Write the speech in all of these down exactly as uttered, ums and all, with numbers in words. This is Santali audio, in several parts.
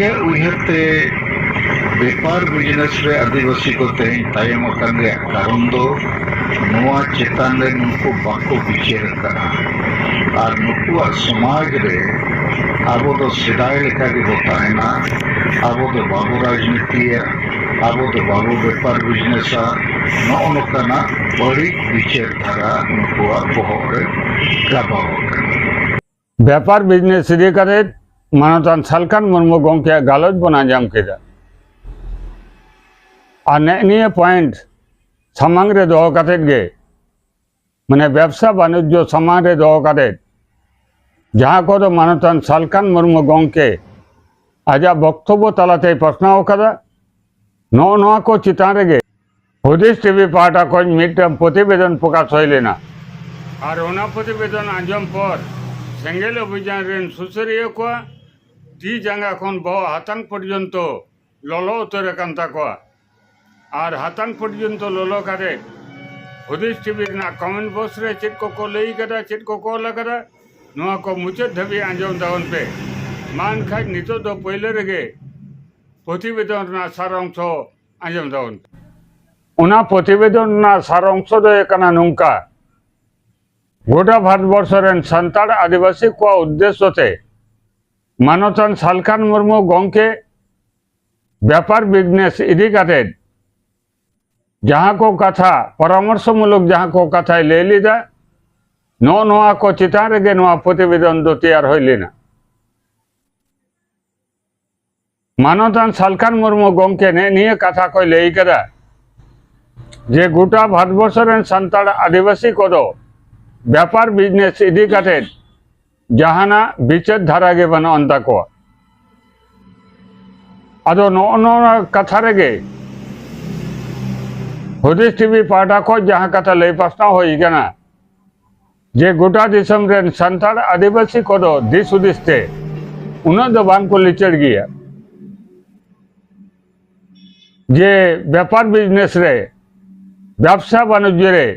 ᱩᱭᱦᱟᱹᱨ ᱛᱮ ᱵᱮᱯᱟᱨ ᱵᱤᱡᱽᱱᱮᱥ ᱨᱮ ᱟᱹᱫᱤᱵᱟᱹᱥᱤ ᱠᱚ ᱛᱮᱦᱮᱧ ᱛᱟᱭᱚᱢ ᱟᱠᱟᱱ ᱨᱮᱭᱟᱜ ᱠᱟᱨᱚᱱ ᱫᱚ ᱱᱚᱣᱟ ᱪᱮᱛᱟᱱ ᱨᱮ ᱱᱩᱠᱩ ᱵᱟᱠᱚ ᱵᱤᱪᱟᱹᱨ ᱟᱠᱟᱫᱼᱟ᱾ ᱟᱨ ᱱᱩᱠᱩᱣᱟᱜ ᱥᱚᱢᱟᱡᱽ ᱨᱮ ᱟᱵᱚ ᱫᱚ ᱥᱮᱫᱟᱭ ᱞᱮᱠᱟ ᱜᱮᱵᱚ ᱛᱟᱦᱮᱱᱟ, ᱟᱵᱚ ᱫᱚ ᱵᱟᱵᱚ ᱨᱟᱡᱽᱱᱤᱛᱤᱭᱟ, ᱟᱵᱚ ᱫᱚ ᱵᱟᱵᱚ ᱵᱮᱯᱟᱨ ᱵᱤᱡᱽᱱᱮᱥᱟ, ᱱᱚᱜᱼᱚ ᱱᱚᱝᱠᱟᱱᱟᱜ ᱵᱟᱹᱲᱤᱡ ᱵᱤᱪᱟᱹᱨ ᱫᱷᱟᱨᱟ ᱱᱩᱠᱩᱣᱟᱜ ᱵᱚᱦᱚᱜ ᱨᱮ ᱜᱟᱵᱟᱣ ᱟᱠᱟᱱᱟ᱾ ᱵᱮᱯᱟᱨ ᱵᱤᱡᱽᱱᱮᱥ ᱤᱫᱤ ᱠᱟᱛᱮ ᱢᱟᱱᱚᱛᱟᱱ ᱥᱟᱞᱠᱷᱟᱱ ᱢᱩᱨᱢᱩ ᱜᱚᱢᱠᱮᱭᱟᱜ ᱜᱟᱞᱚᱪ ᱵᱚᱱ ᱟᱸᱡᱚᱢ ᱠᱮᱫᱟ᱾ ᱟᱨ ᱱᱮᱜ ᱱᱤᱭᱟᱹ ᱯᱚᱭᱮᱱᱴ ᱥᱟᱢᱟᱝ ᱨᱮ ᱫᱚᱦᱚ ᱠᱟᱛᱮ ᱜᱮ, ᱢᱟᱱᱮ ᱵᱮᱵᱽᱥᱟ ᱵᱟᱱᱤᱡᱽᱡᱚ ᱥᱟᱢᱟᱝ ᱨᱮ ᱫᱚᱦᱚ ᱠᱟᱛᱮ, ᱡᱟᱦᱟᱸ ᱠᱚᱫᱚ ᱢᱟᱱᱚᱛᱟᱱ ᱥᱟᱞᱠᱷᱟᱱ ᱢᱩᱨᱢᱩ ᱜᱚᱢᱠᱮ ᱟᱡᱟᱜ ᱵᱚᱠᱛᱚᱵᱵᱚ ᱛᱟᱞᱟᱛᱮᱭ ᱯᱟᱥᱱᱟᱣ ᱟᱠᱟᱫᱟ, ᱱᱚᱜᱼᱚ ᱱᱚᱣᱟ ᱠᱚ ᱪᱮᱛᱟᱱ ᱨᱮᱜᱮ ᱦᱩᱫᱤᱥ ᱴᱤᱵᱷᱤ ᱯᱟᱦᱴᱟ ᱠᱷᱚᱱ ᱢᱤᱫᱴᱟᱝ ᱯᱨᱚᱛᱤᱵᱮᱫᱚᱱ ᱯᱨᱚᱠᱟᱥ ᱦᱩᱭ ᱞᱮᱱᱟ᱾ ᱟᱨ ᱚᱱᱟ ᱯᱨᱚᱛᱤᱵᱮᱫᱚᱱ ᱟᱸᱡᱚᱢ ᱯᱚᱨ ᱥᱮᱸᱜᱮᱞ ᱚᱵᱷᱤᱡᱟᱱ ᱨᱮᱱ ᱥᱩᱥᱟᱹᱨᱤᱭᱟᱹ ᱠᱚᱣᱟᱜ ᱛᱤ ᱡᱟᱸᱜᱟ ᱠᱷᱚᱱ ᱵᱚᱦᱚᱜ ᱦᱟᱛᱟᱝ ᱯᱚᱨᱡᱚᱱᱛᱚ ᱞᱚᱞᱚ ᱩᱛᱟᱹᱨ ᱟᱠᱟᱱ ᱛᱟᱠᱚᱣᱟ᱾ ᱟᱨ ᱦᱟᱛᱟᱝ ᱯᱚᱨᱡᱚᱱᱛᱚ ᱞᱚᱞᱚ ᱠᱟᱛᱮ ᱦᱩᱫᱤᱥ ᱴᱤᱵᱷᱤ ᱨᱮᱱᱟᱜ ᱠᱚᱢᱮᱱᱴ ᱵᱚᱠᱥ ᱨᱮ ᱪᱮᱫ ᱠᱚᱠᱚ ᱞᱟᱹᱭ ᱠᱟᱫᱟ, ᱪᱮᱫ ᱠᱚᱠᱚ ᱚᱞ ᱟᱠᱟᱫᱟ, ᱱᱚᱣᱟ ᱠᱚ ᱢᱩᱪᱟᱹᱫ ᱫᱷᱟᱹᱵᱤᱡ ᱟᱸᱡᱚᱢ ᱛᱟᱵᱚᱱ ᱯᱮ᱾ ᱢᱟ ᱮᱱᱠᱷᱟᱡ ᱱᱤᱛᱚᱜ ᱫᱚ ᱯᱳᱭᱞᱳ ᱨᱮᱜᱮ ᱯᱨᱚᱛᱤᱵᱮᱫᱚᱱ ᱨᱮᱱᱟᱜ ᱥᱟᱨ ᱚᱝᱥᱚ ᱟᱸᱡᱚᱢ ᱛᱟᱵᱚᱱ ᱯᱮ᱾ ᱚᱱᱟ ᱯᱨᱚᱛᱤᱵᱮᱫᱚᱱ ᱨᱮᱱᱟᱜ ᱥᱟᱨ ᱚᱝᱥᱚ ᱫᱚ ᱦᱩᱭᱩᱜ ᱠᱟᱱᱟ ᱱᱚᱝᱠᱟ: ᱜᱚᱴᱟ ᱵᱷᱟᱨᱚᱛᱵᱚᱨᱥᱚ ᱨᱮᱱ ᱥᱟᱱᱛᱟᱲ ᱟᱹᱫᱤᱵᱟᱹᱥᱤ ᱠᱚᱣᱟᱜ ᱩᱫᱽᱫᱮᱥᱥᱚ ᱛᱮ ᱢᱟᱱᱚᱛᱟᱱ ᱥᱟᱞᱠᱷᱟᱱ ᱢᱩᱨᱢᱩ ᱜᱚᱢᱠᱮ ᱵᱮᱯᱟᱨ ᱵᱤᱡᱽᱱᱮᱥ ᱤᱫᱤ ᱠᱟᱛᱮ ᱡᱟᱦᱟᱸ ᱠᱚ ᱠᱟᱛᱷᱟ, ᱯᱚᱨᱟᱢᱚᱨᱥᱚᱢᱩᱞᱚᱠ ᱡᱟᱦᱟᱸ ᱠᱚ ᱠᱟᱛᱷᱟᱭ ᱞᱟᱹᱭ ᱞᱮᱫᱟ, ᱱᱚᱜᱼᱚ ᱱᱚᱣᱟ ᱠᱚ ᱪᱮᱛᱟᱱ ᱨᱮᱜᱮ ᱱᱚᱣᱟ ᱯᱨᱚᱛᱤᱵᱮᱫᱚᱱ ᱫᱚ ᱛᱮᱭᱟᱨ ᱦᱩᱭ ᱞᱮᱱᱟ᱾ ᱢᱟᱱᱚᱛᱟᱱ ᱥᱟᱞᱠᱷᱟᱱ ᱢᱩᱨᱢᱩ ᱜᱚᱢᱠᱮ ᱱᱮᱜ ᱱᱤᱭᱟᱹ ᱠᱟᱛᱷᱟ ᱠᱚᱭ ᱞᱟᱹᱭ ᱠᱟᱫᱟ ᱡᱮ ᱜᱚᱴᱟ ᱵᱷᱟᱨᱚᱛᱵᱚᱨᱥᱚ ᱨᱮᱱ ᱥᱟᱱᱛᱟᱲ ᱟᱹᱫᱤᱵᱟᱹᱥᱤ ᱠᱚᱫᱚ ᱵᱮᱯᱟᱨ ᱵᱤᱡᱽᱱᱮᱥ ᱤᱫᱤ ᱠᱟᱛᱮ ᱡᱟᱦᱟᱱᱟᱜ ᱵᱤᱪᱟᱹᱨ ᱫᱷᱟᱨᱟ ᱜᱮ ᱵᱟᱹᱱᱩᱜ ᱟᱱ ᱛᱟᱠᱚᱣᱟ᱾ ᱟᱫᱚ ᱱᱚᱜᱼᱚ ᱱᱚᱣᱟ ᱠᱟᱛᱷᱟ ᱨᱮᱜᱮ ᱦᱩᱫᱤᱥ ᱴᱤᱵᱷᱤ ᱯᱟᱦᱴᱟ ᱠᱷᱚᱱ ᱡᱟᱦᱟᱸ ᱠᱟᱛᱷᱟ ᱞᱟᱹᱭ ᱯᱟᱥᱱᱟᱣ ᱦᱩᱭ ᱠᱟᱱᱟ, ᱡᱮ ᱜᱚᱴᱟ ᱫᱤᱥᱚᱢ ᱨᱮᱱ ᱥᱟᱱᱛᱟᱲ ᱟᱹᱫᱤᱵᱟᱹᱥᱤ ᱠᱚᱫᱚ ᱫᱤᱥ ᱦᱩᱫᱤᱥ ᱛᱮ ᱩᱱᱟᱹᱜ ᱫᱚ ᱵᱟᱝ ᱠᱚ ᱞᱤᱪᱟᱹᱲ ᱜᱮᱭᱟ, ᱡᱮ ᱵᱮᱯᱟᱨ ᱵᱤᱡᱽᱱᱮᱥ ᱨᱮ, ᱵᱮᱵᱽᱥᱟ ᱵᱟᱱᱤᱡᱽᱡᱚ ᱨᱮ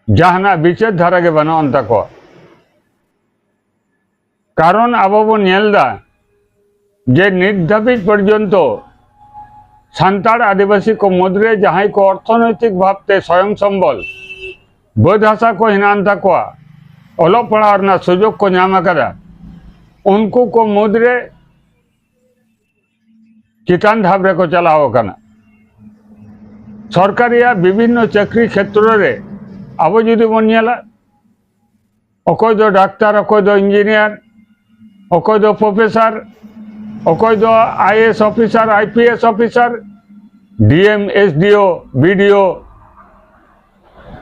ᱡᱟᱦᱟᱱᱟᱜ ᱵᱤᱪᱟᱹᱨ ᱫᱷᱟᱨᱟ ᱜᱮ ᱵᱟᱹᱱᱩᱜ ᱟᱱ ᱛᱟᱠᱚᱣᱟ᱾ ᱠᱟᱨᱚᱱ ᱟᱵᱚ ᱵᱚᱱ ᱧᱮᱞ ᱮᱫᱟ, ᱡᱮ ᱱᱤᱛ ᱫᱷᱟᱹᱵᱤᱡ ᱯᱚᱨᱡᱚᱱᱛᱚ ᱥᱟᱱᱛᱟᱲ ᱟᱹᱫᱤᱵᱟᱹᱥᱤ ᱠᱚ ᱢᱩᱫᱽᱨᱮ ᱡᱟᱦᱟᱸᱭ ᱠᱚ ᱚᱨᱛᱷᱚᱱᱳᱭᱛᱤᱠ ᱵᱷᱟᱵᱽᱛᱮ ᱥᱚᱭᱚᱝ ᱥᱚᱢᱵᱚᱞ, ᱵᱟᱹᱫᱽ ᱦᱟᱥᱟ ᱠᱚ ᱦᱮᱱᱟᱜ ᱛᱟᱠᱚᱣᱟ, ᱚᱞᱚᱜ ᱯᱟᱲᱦᱟᱣ ᱨᱮᱱᱟᱜ ᱥᱩᱡᱳᱜᱽ ᱠᱚ ᱧᱟᱢ ᱟᱠᱟᱫᱟ, ᱩᱱᱠᱩ ᱠᱚ ᱢᱩᱫᱽᱨᱮ ᱪᱮᱛᱟᱱ ᱫᱷᱟᱯ ᱨᱮᱠᱚ ᱪᱟᱞᱟᱣ ᱟᱠᱟᱱᱟ᱾ ᱥᱚᱨᱠᱟᱨ ᱨᱮᱭᱟᱜ ᱵᱤᱵᱷᱤᱱᱱᱚ ᱪᱟᱹᱠᱨᱤ ᱠᱷᱮᱛᱨᱚ ᱨᱮ ᱟᱵᱚ ᱡᱩᱫᱤ ᱵᱚᱱ ᱧᱮᱞᱟ, ᱚᱠᱚᱭ ᱫᱚ ᱰᱟᱠᱛᱟᱨ, ᱚᱠᱚᱭ ᱫᱚ ᱤᱧᱡᱤᱱᱤᱭᱟᱨ, ᱚᱠᱚᱭ ᱫᱚ ᱯᱨᱚᱯᱷᱮᱥᱚᱨ, ᱚᱠᱚᱭ ᱫᱚ I A S officer, I P S officer, D M, S D O, B D O,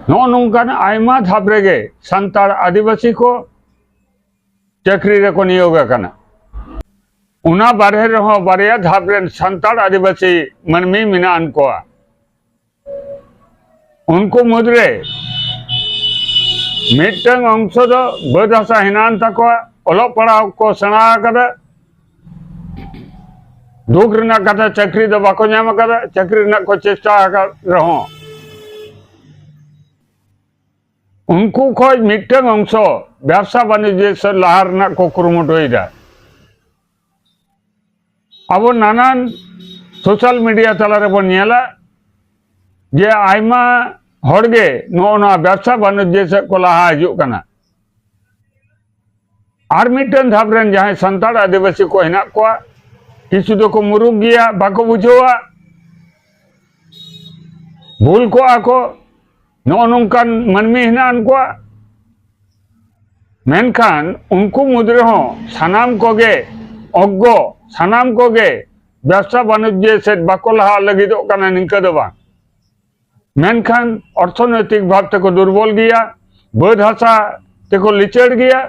ᱱᱚᱜᱼᱚ ᱱᱚᱝᱠᱟᱱ ᱟᱭᱢᱟ ᱫᱷᱟᱯ ᱨᱮᱜᱮ ᱥᱟᱱᱛᱟᱲ ᱟᱹᱫᱤᱵᱟᱹᱥᱤ ᱠᱚ ᱪᱟᱹᱠᱨᱤ ᱨᱮᱠᱚ ᱱᱤᱭᱳᱜ ᱟᱠᱟᱱᱟ᱾ ᱚᱱᱟ ᱵᱟᱨᱦᱮ ᱨᱮᱦᱚᱸ ᱵᱟᱨᱭᱟ ᱫᱷᱟᱯ ᱨᱮᱱ ᱥᱟᱱᱛᱟᱲ ᱟᱹᱫᱤᱵᱟᱹᱥᱤ ᱢᱟᱹᱱᱢᱤ ᱢᱮᱱᱟᱜ ᱟᱱ ᱠᱚᱣᱟ᱾ ᱩᱱᱠᱩ ᱢᱩᱫᱽᱨᱮ ᱢᱤᱫᱴᱟᱝ ᱚᱝᱥᱚ ᱫᱚ ᱵᱟᱹᱫᱽ ᱦᱟᱥᱟ ᱦᱮᱱᱟᱜ ᱟᱱ ᱛᱟᱠᱚᱣᱟ, ᱚᱞᱚᱜ ᱯᱟᱲᱦᱟᱣ ᱠᱚ ᱥᱮᱬᱟ ᱟᱠᱟᱫᱟ, ᱫᱩᱠ ᱨᱮᱱᱟᱜ ᱠᱟᱛᱷᱟ, ᱪᱟᱹᱠᱨᱤ ᱫᱚ ᱵᱟᱠᱚ ᱧᱟᱢ ᱟᱠᱟᱫᱟ, ᱪᱟᱹᱠᱨᱤ ᱨᱮᱱᱟᱜ ᱠᱚ ᱪᱮᱥᱴᱟ ᱟᱠᱟᱫ ᱨᱮᱦᱚᱸ ᱩᱱᱠᱩ ᱠᱷᱚᱱ ᱢᱤᱫᱴᱟᱝ ᱚᱝᱥᱚ ᱵᱮᱵᱽᱥᱟ ᱵᱟᱱᱤᱡᱽᱡᱚ ᱥᱮᱫ ᱞᱟᱦᱟ ᱨᱮᱱᱟᱜ ᱠᱚ ᱠᱩᱨᱩᱢᱩᱴᱩᱭᱮᱫᱟ᱾ ᱟᱵᱚ ᱱᱟᱱᱟᱱ ᱥᱳᱥᱟᱞ ᱢᱤᱰᱤᱭᱟ ᱛᱟᱞᱟ ᱨᱮᱵᱚᱱ ᱧᱮᱞᱟ ᱡᱮ ᱟᱭᱢᱟ ᱦᱚᱲᱜᱮ ᱱᱚᱜᱼᱚ ᱱᱚᱣᱟ ᱵᱮᱵᱽᱥᱟ ᱵᱟᱱᱤᱡᱽᱡᱚ ᱥᱮᱫ ᱠᱚ ᱞᱟᱦᱟ ᱦᱤᱡᱩᱜ ᱠᱟᱱᱟ᱾ ᱟᱨ ᱢᱤᱫᱴᱟᱝ ᱫᱷᱟᱯ ᱨᱮᱱ ᱡᱟᱦᱟᱸᱭ ᱥᱟᱱᱛᱟᱲ ᱟᱹᱫᱤᱵᱟᱹᱥᱤ ᱠᱚ ᱦᱮᱱᱟᱜ ᱠᱚᱣᱟ, ᱠᱤᱪᱷᱩ ᱫᱚᱠᱚ ᱢᱩᱨᱩᱠ ᱜᱮᱭᱟ, ᱵᱟᱠᱚ ᱵᱩᱡᱷᱟᱹᱣᱟ, ᱵᱷᱩᱞ ᱠᱚᱜᱼᱟ ᱠᱚ, ᱱᱚᱜᱼᱚ ᱱᱚᱝᱠᱟᱱ ᱢᱟᱹᱱᱢᱤ ᱦᱮᱱᱟᱜ ᱟᱱ ᱠᱚᱣᱟ᱾ ᱢᱮᱱᱠᱷᱟᱱ ᱩᱱᱠᱩ ᱢᱩᱫᱽ ᱨᱮᱦᱚᱸ ᱥᱟᱱᱟᱢ ᱠᱚᱜᱮ ᱚᱜᱽᱜᱚ, ᱥᱟᱱᱟᱢ ᱠᱚᱜᱮ ᱵᱮᱵᱽᱥᱟ ᱵᱟᱱᱤᱡᱽᱡᱚ ᱥᱮᱫ ᱵᱟᱠᱚ ᱞᱟᱦᱟ ᱞᱟᱹᱜᱤᱫᱚᱜ ᱠᱟᱱᱟ, ᱱᱤᱝᱠᱟᱹ ᱫᱚ ᱵᱟᱝ᱾ ᱢᱮᱱᱠᱷᱟᱱ ᱚᱨᱛᱷᱚᱱᱳᱭᱛᱤᱠ ᱵᱷᱟᱵᱽ ᱛᱮᱠᱚ ᱫᱩᱨᱵᱚᱞ ᱜᱮᱭᱟ, ᱵᱟᱹᱫᱽ ᱦᱟᱥᱟ ᱛᱮᱠᱚ ᱞᱤᱪᱟᱹᱲ ᱜᱮᱭᱟ᱾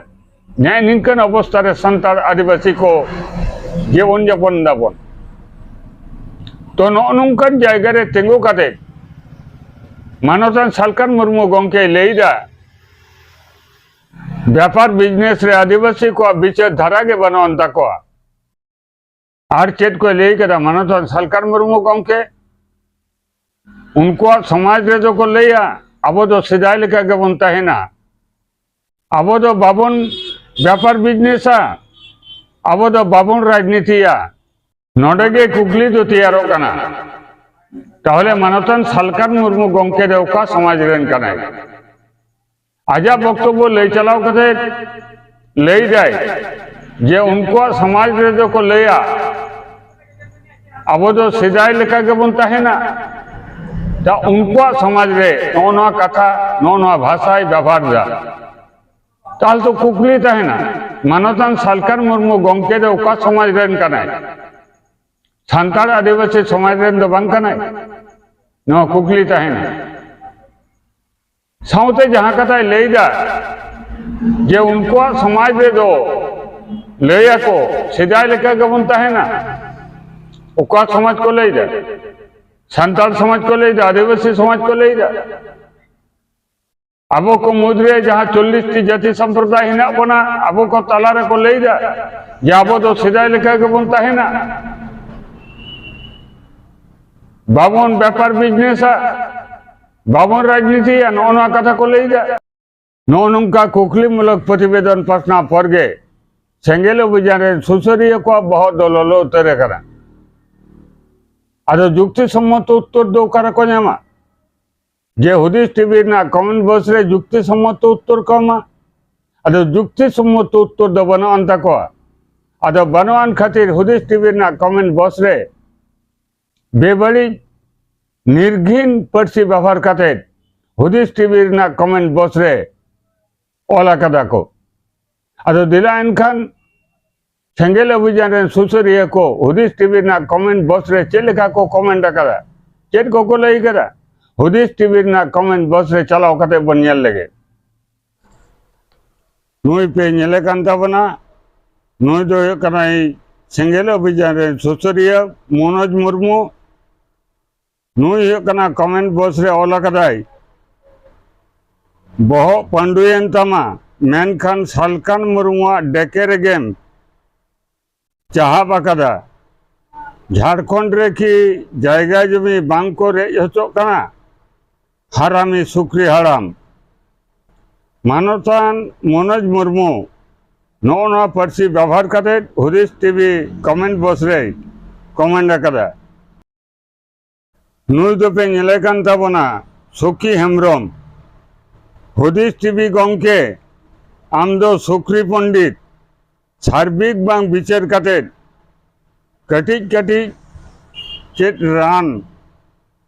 ᱱᱮᱜᱼᱮ ᱱᱤᱝᱠᱟᱹᱱ ᱚᱵᱚᱥᱛᱷᱟ ᱨᱮ ᱥᱟᱱᱛᱟᱲ ᱟᱹᱫᱤᱵᱟᱹᱥᱤ ᱠᱚ ᱡᱤᱵᱚᱱ ᱡᱟᱯᱚᱱ ᱫᱟᱵᱚᱱ᱾ ᱛᱚ, ᱱᱚᱜᱼᱚ ᱱᱚᱝᱠᱟᱱ ᱡᱟᱭᱜᱟ ᱨᱮ ᱛᱤᱸᱜᱩ ᱠᱟᱛᱮ ᱢᱟᱱᱚᱛᱟᱱ ᱥᱟᱞᱠᱷᱟᱱ ᱢᱩᱨᱢᱩ ᱜᱚᱢᱠᱮᱭ ᱞᱟᱹᱭᱫᱟ, ᱵᱮᱯᱟᱨ ᱵᱤᱡᱽᱱᱮᱥ ᱨᱮ ᱟᱹᱫᱤᱵᱟᱹᱥᱤ ᱠᱚᱣᱟᱜ ᱵᱤᱪᱟᱹᱨ ᱫᱷᱟᱨᱟ ᱜᱮ ᱵᱟᱹᱱᱩᱜ ᱟᱱ ᱛᱟᱠᱚᱣᱟ᱾ ᱟᱨ ᱪᱮᱫ ᱠᱚᱭ ᱞᱟᱹᱭ ᱠᱮᱫᱟ ᱢᱟᱱᱚᱛᱟᱱ ᱥᱟᱞᱠᱷᱟᱱ ᱢᱩᱨᱢᱩ ᱜᱚᱢᱠᱮ? ᱩᱱᱠᱩᱣᱟᱜ ᱥᱚᱢᱟᱡᱽ ᱨᱮᱫᱚ ᱠᱚ ᱞᱟᱹᱭᱟ, ᱟᱵᱚ ᱫᱚ ᱥᱮᱫᱟᱭ ᱞᱮᱠᱟ ᱜᱮᱵᱚᱱ ᱛᱟᱦᱮᱱᱟ, ᱟᱵᱚ ᱫᱚ ᱵᱟᱵᱚᱱ ᱵᱮᱯᱟᱨ ᱵᱤᱡᱽᱱᱮᱥᱟ, ᱟᱵᱚ ᱫᱚ ᱵᱟᱵᱚᱱ ᱨᱟᱡᱽᱱᱤᱛᱤᱭᱟ᱾ ᱱᱚᱰᱮ ᱜᱮ ᱠᱩᱠᱞᱤ ᱫᱚ ᱛᱮᱭᱟᱨᱚᱜ ᱠᱟᱱᱟ, ᱛᱟᱦᱚᱞᱮ ᱢᱟᱱᱚᱛᱟᱱ ᱥᱟᱞᱠᱷᱟᱱ ᱢᱩᱨᱢᱩ ᱜᱚᱢᱠᱮ ᱫᱚ ᱚᱠᱟ ᱥᱚᱢᱟᱡᱽ ᱨᱮᱱ ᱠᱟᱱᱟᱭ? ᱟᱡᱟᱜ ᱵᱚᱠᱛᱚᱵᱵᱚ ᱞᱟᱹᱭ ᱪᱟᱞᱟᱣ ᱠᱟᱛᱮ ᱞᱟᱹᱭ ᱫᱟᱭ ᱡᱮ ᱩᱱᱠᱩᱣᱟᱜ ᱥᱚᱢᱟᱡᱽ ᱨᱮᱫᱚ ᱠᱚ ᱞᱟᱹᱭᱟ, ᱟᱵᱚ ᱫᱚ ᱥᱮᱫᱟᱭ ᱞᱮᱠᱟ ᱜᱮᱵᱚᱱ ᱛᱟᱦᱮᱱᱟ᱾ ᱛᱟ ᱩᱱᱠᱩᱣᱟᱜ ᱥᱚᱢᱟᱡᱽ ᱨᱮ ᱱᱚᱜᱼᱚ ᱱᱚᱣᱟ ᱠᱟᱛᱷᱟ, ᱱᱚᱜᱼᱚ ᱱᱚᱣᱟ ᱵᱷᱟᱥᱟᱭ ᱵᱮᱵᱚᱦᱟᱨ ᱮᱫᱟ᱾ ᱛᱟᱦᱚᱞᱮ ᱛᱚ ᱠᱩᱠᱞᱤ ᱛᱟᱦᱮᱱᱟ, ᱢᱟᱱᱚᱛᱟᱱ ᱥᱟᱞᱠᱷᱟᱱ ᱢᱩᱨᱢᱩ ᱜᱚᱢᱠᱮ ᱫᱚ ᱚᱠᱟ ᱥᱚᱢᱟᱡᱽ ᱨᱮᱱ ᱠᱟᱱᱟᱭ? ᱥᱟᱱᱛᱟᱲ ᱟᱹᱫᱤᱵᱟᱹᱥᱤ ᱥᱚᱢᱟᱡᱽ ᱨᱮᱱ ᱫᱚ ᱵᱟᱝ ᱠᱟᱱᱟᱭ? ᱱᱚᱣᱟ ᱠᱩᱠᱞᱤ ᱛᱟᱦᱮᱱᱟ᱾ ᱥᱟᱶᱛᱮ ᱡᱟᱦᱟᱸ ᱠᱟᱛᱷᱟᱭ ᱞᱟᱹᱭᱫᱟ ᱡᱮ ᱩᱱᱠᱩᱣᱟᱜ ᱥᱚᱢᱟᱡᱽ ᱨᱮᱫᱚ ᱞᱟᱹᱭᱟᱠᱚ ᱥᱮᱫᱟᱭ ᱞᱮᱠᱟ ᱜᱮᱵᱚᱱ ᱛᱟᱦᱮᱱᱟ᱾ ᱚᱠᱟ ᱥᱚᱢᱟᱡᱽ ᱠᱚ ᱞᱟᱹᱭᱫᱟ? ᱥᱟᱱᱛᱟᱲ ᱥᱚᱢᱟᱡᱽ ᱠᱚ ᱞᱟᱹᱭᱫᱟ, ᱟᱹᱫᱤᱵᱟᱹᱥᱤ ᱥᱚᱢᱟᱡᱽ ᱠᱚ ᱞᱟᱹᱭᱫᱟ? ᱟᱵᱚ ᱠᱚ ᱢᱩᱫᱽᱨᱮ ᱡᱟᱦᱟᱸ ᱪᱚᱞᱞᱤᱥ ᱴᱤ ᱡᱟᱹᱛᱤ ᱥᱚᱢᱯᱨᱚᱫᱟᱭ ᱦᱮᱱᱟᱜ ᱵᱚᱱᱟ, ᱟᱵᱚ ᱠᱚ ᱛᱟᱞᱟ ᱨᱮᱠᱚ ᱞᱟᱹᱭᱫᱟ ᱡᱮ ᱟᱵᱚ ᱫᱚ ᱥᱮᱫᱟᱭ ᱞᱮᱠᱟ ᱜᱮᱵᱚᱱ ᱛᱟᱦᱮᱱᱟ, ᱵᱟᱵᱚᱱ ᱵᱮᱯᱟᱨ ᱵᱤᱡᱽᱱᱮᱥᱟ, ᱵᱟᱵᱚᱱ ᱨᱟᱡᱽᱱᱤᱛᱤᱭᱟ, ᱱᱚᱜᱼᱚ ᱱᱚᱣᱟ ᱠᱟᱛᱷᱟ ᱠᱚ ᱞᱟᱹᱭᱫᱟ᱾ ᱱᱚᱜᱼᱚ ᱱᱚᱝᱠᱟ ᱠᱩᱠᱞᱤᱢᱩᱞᱚᱠ ᱯᱨᱚᱛᱤᱵᱮᱫᱚᱱ ᱯᱟᱥᱱᱟᱣ ᱯᱚᱨ ᱜᱮ ᱥᱮᱸᱜᱮᱞ ᱚᱵᱷᱤᱡᱟᱱ ᱨᱮᱱ ᱥᱩᱥᱟᱹᱨᱤᱭᱟᱹ ᱠᱚᱣᱟᱜ ᱵᱚᱦᱚᱜ ᱫᱚ ᱞᱚᱞᱚ ᱩᱛᱟᱹᱨ ᱟᱠᱟᱱᱟ᱾ ᱟᱫᱚ ᱡᱩᱠᱛᱤ ᱥᱚᱢᱢᱚᱛ ᱩᱛᱛᱚᱨ ᱫᱚ ᱚᱠᱟ ᱨᱮᱠᱚ ᱧᱟᱢᱟ? ᱡᱮ ᱦᱩᱫᱤᱥ ᱴᱤᱵᱷᱤ ᱨᱮᱱᱟᱜ ᱠᱚᱢᱮᱱᱴ ᱵᱚᱠᱥ ᱨᱮ ᱡᱩᱠᱛᱤ ᱥᱚᱢᱢᱚᱛ ᱩᱛᱛᱚᱨ ᱠᱚ ᱮᱢᱟ᱾ ᱟᱫᱚ ᱡᱩᱠᱛᱤ ᱥᱚᱢᱢᱚᱛ ᱩᱛᱛᱚᱨ ᱫᱚ ᱵᱟᱹᱱᱩᱜ ᱟᱱ ᱛᱟᱠᱚᱣᱟ᱾ ᱟᱫᱚ ᱵᱟᱹᱱᱩᱜ ᱟᱱ ᱠᱷᱟᱹᱛᱤᱨ ᱦᱩᱫᱤᱥ ᱴᱤᱵᱷᱤ ᱨᱮᱱᱟᱜ ᱠᱚᱢᱮᱱᱴ ᱵᱚᱠᱥ ᱨᱮ ᱵᱮᱵᱟᱹᱲᱤᱡ ᱱᱤᱨᱜᱷᱤᱱ ᱯᱟᱹᱨᱥᱤ ᱵᱮᱵᱚᱦᱟᱨ ᱠᱟᱛᱮ ᱦᱩᱫᱤᱥ ᱴᱤᱵᱷᱤ ᱨᱮᱱᱟᱜ ᱠᱚᱢᱮᱱᱴ ᱵᱚᱠᱥ ᱨᱮ ᱚᱞ ᱟᱠᱟᱫᱟ ᱠᱚ᱾ ᱟᱫᱚ ᱫᱮᱞᱟ ᱮᱱᱠᱷᱟᱱ ᱥᱮᱸᱜᱮᱞ ᱚᱵᱷᱤᱡᱟᱱ ᱨᱮᱱ ᱥᱩᱥᱟᱹᱨᱤᱭᱟᱹ ᱠᱚ ᱦᱩᱫᱤᱥ ᱴᱤᱵᱷᱤ ᱨᱮᱱᱟᱜ ᱠᱚᱢᱮᱱᱴ ᱵᱚᱠᱥ ᱨᱮ ᱪᱮᱫ ᱞᱮᱠᱟ ᱠᱚ ᱠᱚᱢᱮᱱᱴ ᱟᱠᱟᱫᱟ, ᱪᱮᱫ ᱠᱚᱠᱚ ᱞᱟᱹᱭ ᱟᱠᱟᱫᱟ, ᱦᱩᱫᱤᱥ ᱴᱤᱵᱷᱤ ᱨᱮᱱᱟᱜ ᱠᱚᱢᱮᱱᱴ ᱵᱚᱠᱥ ᱨᱮ ᱪᱟᱞᱟᱣ ᱠᱟᱛᱮ ᱵᱚᱱ ᱧᱮᱞ ᱞᱮᱜᱮ᱾ ᱱᱩᱭ ᱯᱮ ᱧᱮᱞᱮ ᱠᱟᱱ ᱛᱟᱵᱚᱱᱟ, ᱱᱩᱭ ᱫᱚ ᱦᱩᱭᱩᱜ ᱠᱟᱱᱟᱭ ᱥᱮᱸᱜᱮᱞ ᱚᱵᱷᱤᱡᱟᱱ ᱨᱮᱱ ᱥᱩᱥᱟᱹᱨᱤᱭᱟᱹ ᱢᱚᱱᱳᱡᱽ ᱢᱩᱨᱢᱩ᱾ ᱱᱩᱭ ᱦᱩᱭᱩᱜ ᱠᱟᱱᱟ ᱠᱚᱢᱮᱱᱴ ᱵᱚᱠᱥ ᱨᱮ ᱚᱞ ᱟᱠᱟᱫᱟᱭ, "ᱵᱚᱦᱚᱜ ᱯᱟᱹᱰᱩᱭᱮᱱ ᱛᱟᱢᱟ, ᱢᱮᱱᱠᱷᱟᱱ ᱥᱟᱞᱠᱷᱟᱱ ᱢᱩᱨᱢᱩᱣᱟᱜ ᱰᱮᱠᱮ ᱨᱮᱜᱮᱢ ᱪᱟᱦᱟᱵ ᱟᱠᱟᱫᱟ᱾ ᱡᱷᱟᱲᱠᱷᱚᱸᱰ ᱨᱮ ᱠᱤ ᱡᱟᱭᱜᱟ ᱡᱚᱢᱤ ᱵᱟᱝ ᱠᱚ ᱨᱮᱡ ᱦᱚᱪᱚᱜ ᱠᱟᱱᱟ? ᱦᱟᱨᱟᱢᱤ ᱥᱩᱠᱨᱤ ᱦᱟᱲᱟᱢ!" ᱢᱟᱱᱚᱛᱟᱱ ᱢᱚᱱᱳᱡᱽ ᱢᱩᱨᱢᱩ, ᱱᱚᱜᱼᱚ ᱱᱚᱣᱟ ᱯᱟᱹᱨᱥᱤ ᱵᱮᱵᱚᱦᱟᱨ ᱠᱟᱛᱮ ᱦᱩᱫᱤᱥ ᱴᱤᱵᱷᱤ ᱠᱚᱢᱮᱱᱴ ᱵᱚᱠᱥ ᱨᱮᱭ ᱠᱚᱢᱮᱱᱴ ᱟᱠᱟᱫᱟ᱾ ᱱᱩᱭ ᱫᱚᱯᱮ ᱧᱮᱞᱮ ᱠᱟᱱ ᱛᱟᱵᱚᱱᱟ ᱥᱩᱠᱷᱤ ᱦᱮᱢᱵᱨᱚᱢ᱾ ᱦᱩᱫᱤᱥ ᱴᱤᱵᱷᱤ ᱜᱚᱢᱠᱮ, ᱟᱢ ᱫᱚ ᱥᱩᱠᱨᱤ ᱯᱚᱱᱰᱤᱛ ᱥᱟᱨᱵᱤᱠ ᱵᱟᱝ ᱵᱤᱪᱟᱹᱨ ᱠᱟᱛᱮ ᱠᱟᱹᱴᱤᱡ ᱠᱟᱹᱴᱤᱡ ᱪᱮᱫ ᱨᱟᱱ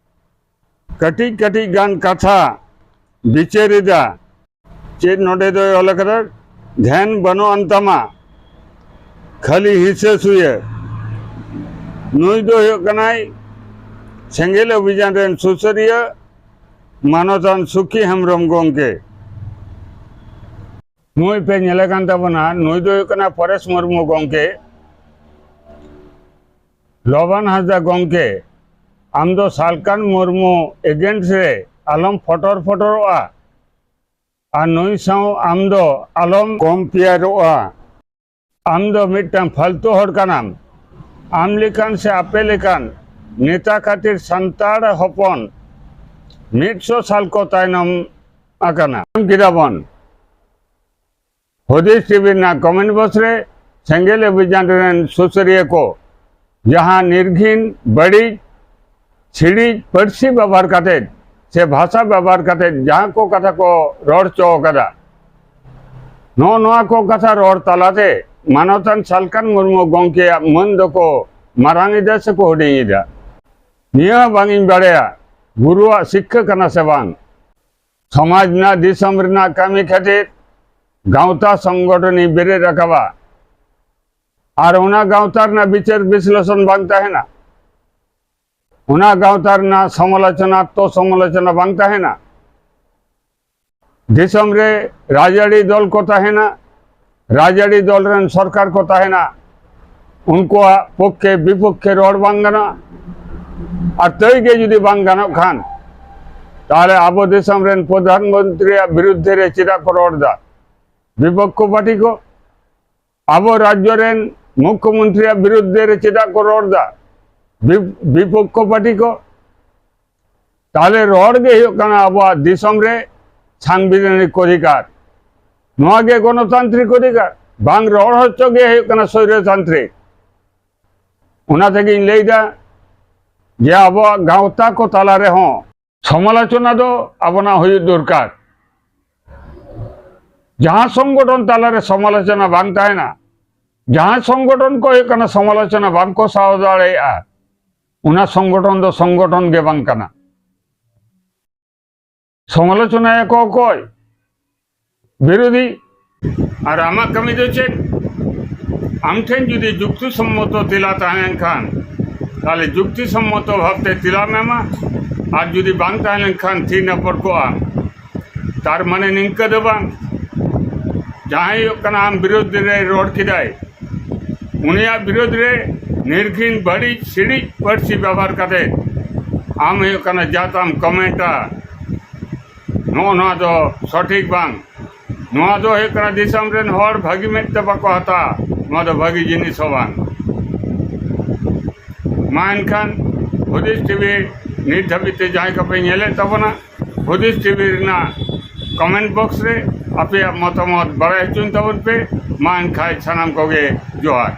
ᱠᱟᱹᱴᱤᱡ ᱠᱟᱹᱴᱤᱡ ᱜᱟᱱ ᱠᱟᱛᱷᱟ ᱵᱤᱪᱟᱹᱨ ᱮᱫᱟ᱾ ᱪᱮᱫ ᱱᱚᱰᱮ ᱫᱚᱭ ᱚᱞ ᱟᱠᱟᱫᱟ? ᱫᱷᱮᱱ ᱵᱟᱹᱱᱩᱜ ᱟᱱ ᱛᱟᱢᱟ, ᱠᱷᱟᱹᱞᱤ ᱦᱤᱥᱟᱹ ᱥᱩᱭᱟᱹ᱾ ᱱᱩᱭ ᱫᱚ ᱦᱩᱭᱩᱜ ᱠᱟᱱᱟᱭ ᱥᱮᱸᱜᱮᱞ ᱚᱵᱷᱤᱡᱟᱱ ᱨᱮᱱ ᱥᱩᱥᱟᱹᱨᱤᱭᱟᱹ ᱢᱟᱱᱚᱛᱟᱱ ᱥᱩᱠᱷᱤ ᱦᱮᱢᱵᱨᱚᱢ ᱜᱚᱢᱠᱮ᱾ ᱱᱩᱭ ᱯᱮ ᱧᱮᱞᱮ ᱠᱟᱱ ᱛᱟᱵᱚᱱᱟ, ᱱᱩᱭ ᱫᱚ ᱦᱩᱭᱩᱜ ᱠᱟᱱᱟ ᱯᱚᱨᱮᱥ ᱢᱩᱨᱢᱩ ᱜᱚᱢᱠᱮ᱾ ᱞᱚᱵᱟᱱ ᱦᱟᱸᱥᱫᱟ ᱜᱚᱢᱠᱮ, ᱟᱢ ᱫᱚ ᱥᱟᱞᱠᱟᱱ ᱢᱩᱨᱢᱩ ᱮᱜᱮᱱᱥᱴ ᱨᱮ ᱟᱞᱚᱢ ᱯᱷᱚᱴᱚᱨ ᱯᱷᱚᱴᱚᱨᱚᱜᱼᱟ ᱟᱨ ᱱᱩᱭ ᱥᱟᱶ ᱟᱢ ᱫᱚ ᱟᱞᱚᱢ ᱠᱚᱢᱯᱮᱭᱟᱨᱚᱜᱼᱟ᱾ ᱟᱢ ᱫᱚ ᱢᱤᱫᱴᱟᱝ ᱯᱷᱟᱞᱛᱩ ᱦᱚᱲ ᱠᱟᱱᱟᱢ᱾ ᱟᱢ ᱞᱮᱠᱟᱱ ᱥᱮ ᱟᱯᱮ ᱞᱮᱠᱟᱱ ᱱᱮᱛᱟ ᱠᱷᱟᱹᱛᱤᱨ ᱥᱟᱱᱛᱟᱲ ᱦᱚᱯᱚᱱ ᱢᱤᱫ ᱥᱚ ᱥᱟᱞ ᱠᱚ ᱛᱟᱭᱱᱚᱢ ᱟᱠᱟᱱᱟ᱾ ᱧᱟᱢ ᱠᱮᱫᱟ ᱵᱚᱱ᱾ ᱦᱩᱫᱤᱥ ᱴᱤᱵᱷᱤ ᱨᱮᱱᱟᱜ ᱠᱚᱢᱮᱱᱴ ᱵᱚᱠᱥ ᱨᱮ ᱥᱮᱸᱜᱮᱞ ᱚᱵᱷᱤᱡᱟᱱ ᱨᱮᱱ ᱥᱩᱥᱟᱹᱨᱤᱭᱟᱹ ᱠᱚ ᱡᱟᱦᱟᱸ ᱱᱤᱨᱜᱷᱤᱱ, ᱵᱟᱹᱲᱤᱡ, ᱪᱷᱤᱲᱤᱡ ᱯᱟᱹᱨᱥᱤ ᱵᱮᱵᱚᱦᱟᱨ ᱠᱟᱛᱮ ᱥᱮ ᱵᱷᱟᱥᱟ ᱵᱮᱵᱚᱦᱟᱨ ᱠᱟᱛᱮ ᱡᱟᱦᱟᱸ ᱠᱚ ᱠᱟᱛᱷᱟ ᱠᱚ ᱨᱚᱲ ᱦᱚᱪᱚ ᱟᱠᱟᱫᱟ, ᱱᱚᱜᱼᱚ ᱱᱚᱣᱟ ᱠᱚ ᱠᱟᱛᱷᱟ ᱨᱚᱲ ᱛᱟᱞᱟᱛᱮ ᱢᱟᱱᱚᱛᱟᱱ ᱥᱟᱞᱠᱟᱱ ᱢᱩᱨᱢᱩ ᱜᱚᱢᱠᱮᱭᱟᱜ ᱢᱟᱹᱱ ᱫᱚᱠᱚ ᱢᱟᱨᱟᱝ ᱮᱫᱟ ᱥᱮᱠᱚ ᱦᱩᱰᱤᱧ ᱮᱫᱟ? ᱱᱤᱭᱟᱹ ᱦᱚᱸ ᱵᱟᱝ ᱤᱧ ᱵᱟᱲᱟᱭᱟ, ᱜᱩᱨᱩᱣᱟᱜ ᱥᱤᱠᱠᱷᱟᱹ ᱠᱟᱱᱟ ᱥᱮ ᱵᱟᱝ? ᱥᱚᱢᱟᱡᱽ ᱨᱮᱱᱟᱜ, ᱫᱤᱥᱚᱢ ᱨᱮᱱᱟᱜ ᱠᱟᱹᱢᱤ ᱠᱷᱟᱹᱛᱤᱨ ᱜᱟᱶᱛᱟ ᱥᱚᱝᱜᱚᱴᱷᱚᱱᱤᱧ ᱵᱮᱨᱮᱫ ᱨᱟᱠᱟᱵᱟ᱾ ᱟᱨ ᱚᱱᱟ ᱜᱟᱶᱛᱟ ᱨᱮᱱᱟᱜ ᱵᱤᱪᱟᱹᱨ ᱵᱤᱥᱞᱮᱥᱚᱱ ᱵᱟᱝ ᱛᱟᱦᱮᱱᱟ᱾ ᱚᱱᱟ ᱜᱟᱶᱛᱟ ᱨᱮᱱᱟᱜ ᱥᱚᱢᱟᱞᱳᱪᱚᱱᱟ, ᱟᱛᱛᱚ ᱥᱚᱢᱟᱞᱳᱪᱚᱱᱟ ᱵᱟᱝ ᱛᱟᱦᱮᱱᱟ᱾ ᱫᱤᱥᱚᱢ ᱨᱮ ᱨᱟᱡᱽᱟᱹᱨᱤ ᱫᱚᱞ ᱠᱚ ᱛᱟᱦᱮᱱᱟ, ᱨᱟᱡᱽᱟᱹᱨᱤ ᱫᱚᱞ ᱨᱮᱱ ᱥᱚᱨᱠᱟᱨ ᱠᱚ ᱛᱟᱦᱮᱱᱟ, ᱩᱱᱠᱩᱣᱟᱜ ᱯᱚᱠᱠᱷᱮ ᱵᱤᱯᱚᱠᱠᱷᱮ ᱨᱚᱲ ᱵᱟᱝ ᱜᱟᱱᱚᱜᱼᱟ᱾ ᱟᱨ ᱛᱟᱹᱭ ᱜᱮ ᱡᱩᱫᱤ ᱵᱟᱝ ᱜᱟᱱᱚᱜ ᱠᱷᱟᱱ, ᱛᱟᱦᱚᱞᱮ ᱟᱵᱚ ᱫᱤᱥᱚᱢ ᱨᱮᱱ ᱯᱨᱚᱫᱷᱟᱱ ᱢᱚᱱᱛᱨᱤᱭᱟᱜ ᱵᱤᱨᱩᱫᱽᱫᱷᱮ ᱨᱮ ᱪᱮᱫᱟᱜ ᱠᱚ ᱨᱚᱲ ᱮᱫᱟ ᱵᱤᱯᱚᱠᱠᱷᱚ ᱯᱟᱨᱴᱤ ᱠᱚ? ᱟᱵᱚ ᱨᱟᱡᱽᱡᱚ ᱨᱮᱱ ᱢᱩᱠᱠᱷᱚ ᱢᱚᱱᱛᱨᱤᱭᱟᱜ ᱵᱤᱨᱩᱫᱽᱫᱷᱮ ᱨᱮ ᱪᱮᱫᱟᱜ ᱠᱚ ᱨᱚᱲ ᱮᱫᱟ ᱵᱤᱯ-, ᱵᱤᱯᱚᱠᱠᱷᱚ ᱯᱟᱨᱴᱤ ᱠᱚ? ᱛᱟᱦᱚᱞᱮ ᱨᱚᱲ ᱜᱮ ᱦᱩᱭᱩᱜ ᱠᱟᱱᱟ ᱟᱵᱚᱣᱟᱜ ᱫᱤᱥᱚᱢ ᱨᱮ ᱥᱟᱝᱵᱤᱫᱷᱟᱱᱤᱠ ᱚᱫᱷᱤᱠᱟᱨ, ᱱᱚᱣᱟ ᱜᱮ ᱜᱚᱱᱚᱛᱟᱱᱛᱨᱤᱠ ᱚᱫᱷᱤᱠᱟᱨ᱾ ᱵᱟᱝ ᱨᱚᱲ ᱦᱚᱪᱚ ᱜᱮ ᱦᱩᱭᱩᱜ ᱠᱟᱱᱟ ᱥᱚᱭᱨᱚᱛᱟᱱᱛᱨᱤᱠ᱾ ᱚᱱᱟ ᱛᱮᱜᱮᱧ ᱞᱟᱹᱭᱫᱟ ᱡᱮ ᱟᱵᱚᱣᱟᱜ ᱜᱟᱶᱛᱟ ᱠᱚ ᱛᱟᱞᱟ ᱨᱮᱦᱚᱸ ᱥᱚᱢᱟᱞᱳᱪᱚᱱᱟ ᱫᱚ ᱟᱵᱚᱱᱟᱜ ᱦᱩᱭᱩᱜ ᱫᱚᱨᱠᱟᱨ᱾ ᱡᱟᱦᱟᱸ ᱥᱚᱝᱜᱚᱴᱷᱚᱱ ᱛᱟᱞᱟᱨᱮ ᱥᱚᱢᱟᱞᱳᱪᱚᱱᱟ ᱵᱟᱝ ᱛᱟᱦᱮᱱᱟ, ᱡᱟᱦᱟᱸ ᱥᱚᱝᱜᱚᱴᱷᱚᱱ ᱠᱚ ᱦᱩᱭᱩᱜ ᱠᱟᱱᱟ ᱥᱚᱢᱟᱞᱳᱪᱚᱱᱟ ᱵᱟᱝ ᱠᱚ ᱥᱟᱦᱟᱣ ᱫᱟᱲᱮᱭᱟᱜᱼᱟ, ᱚᱱᱟ ᱥᱚᱝᱜᱚᱴᱷᱚᱱ ᱫᱚ ᱥᱚᱝᱜᱚᱴᱷᱚᱱ ᱜᱮ ᱵᱟᱝ ᱠᱟᱱᱟ᱾ ᱥᱚᱢᱟᱞᱳᱪᱚᱱᱟᱭᱟᱠᱚ ᱚᱠᱚᱭ? ᱵᱤᱨᱳᱫᱷᱤ᱾ ᱟᱨ ᱟᱢᱟᱜ ᱠᱟᱹᱢᱤ ᱫᱚ ᱪᱮᱫ? ᱟᱢ ᱴᱷᱮᱱ ᱡᱩᱫᱤ ᱡᱩᱠᱛᱤ ᱥᱚᱢᱢᱚᱛᱚ ᱛᱮᱞᱟ ᱛᱟᱦᱮᱸ ᱞᱮᱱᱠᱷᱟᱱ, ᱛᱟᱦᱞᱮ ᱡᱩᱠᱛᱤ ᱥᱚᱢᱢᱚᱛᱚ ᱵᱷᱟᱵᱛᱮ ᱛᱮᱞᱟᱢ ᱮᱢᱟ, ᱟᱨ ᱡᱩᱫᱤ ᱵᱟᱝ ᱛᱟᱦᱮᱸ ᱞᱮᱱᱠᱷᱟᱱ ᱛᱷᱤᱨ ᱱᱟᱯᱚᱲ ᱠᱚᱜ ᱟᱢ᱾ ᱛᱟᱨ ᱢᱟᱱᱮ ᱱᱤᱝᱠᱟᱹ ᱫᱚ ᱵᱟᱝ, ᱡᱟᱦᱟᱸᱭ ᱦᱩᱭᱩᱜ ᱠᱟᱱᱟ ᱟᱢ ᱵᱤᱨᱳᱫᱷ ᱨᱮ ᱨᱚᱲ ᱠᱮᱫᱟᱭ, ᱩᱱᱤᱭᱟᱜ ᱵᱤᱨᱳᱫᱷ ᱨᱮ ᱱᱤᱨᱜᱷᱤᱱ ᱵᱟᱹᱲᱤᱡ ᱥᱤᱲᱤᱡ ᱯᱟᱹᱨᱥᱤ ᱵᱮᱵᱚᱦᱟᱨ ᱠᱟᱛᱮ ᱟᱢ ᱦᱩᱭᱩᱜ ᱠᱟᱱᱟ ᱡᱟᱛᱟᱢ ᱠᱚᱢᱮᱱᱴᱟ, ᱱᱚᱜᱼᱚ ᱱᱚᱣᱟ ᱫᱚ ᱥᱚᱴᱷᱤᱠ ᱵᱟᱝ᱾ ᱱᱚᱣᱟ ᱫᱚ ᱦᱩᱭᱩᱜ ᱠᱟᱱᱟ ᱫᱤᱥᱚᱢ ᱨᱮᱱ ᱦᱚᱲ ᱵᱷᱟᱹᱜᱤ ᱢᱮᱫ ᱛᱮ ᱵᱟᱠᱚ ᱦᱟᱛᱟᱣᱟ, ᱱᱚᱣᱟ ᱫᱚ ᱵᱷᱟᱹᱜᱤ ᱡᱤᱱᱤᱥ ᱦᱚᱸ ᱵᱟᱝ᱾ ᱢᱟ ᱮᱱᱠᱷᱟᱱ ᱦᱩᱫᱤᱥ ᱴᱤᱵᱷᱤ ᱱᱤᱛ ᱫᱷᱟᱹᱵᱤᱡ ᱛᱮ ᱡᱟᱦᱟᱸᱭ ᱠᱚᱯᱮ ᱧᱮᱞᱮᱫ ᱛᱟᱵᱚᱱᱟ, ᱦᱩᱫᱤᱥ ᱴᱤᱵᱷᱤ ᱨᱮᱱᱟᱜ ᱠᱚᱢᱮᱱᱴ ᱵᱚᱠᱥ ᱨᱮ ᱟᱯᱮᱭᱟᱜ ᱢᱚᱛᱟᱢᱚᱛ ᱵᱟᱲᱟᱭ ᱦᱚᱪᱚᱧ ᱛᱟᱵᱚᱱ ᱯᱮ᱾ ᱢᱟ ᱮᱱᱠᱷᱟᱱ ᱥᱟᱱᱟᱢ ᱠᱚᱜᱮ ᱡᱚᱦᱟᱨ᱾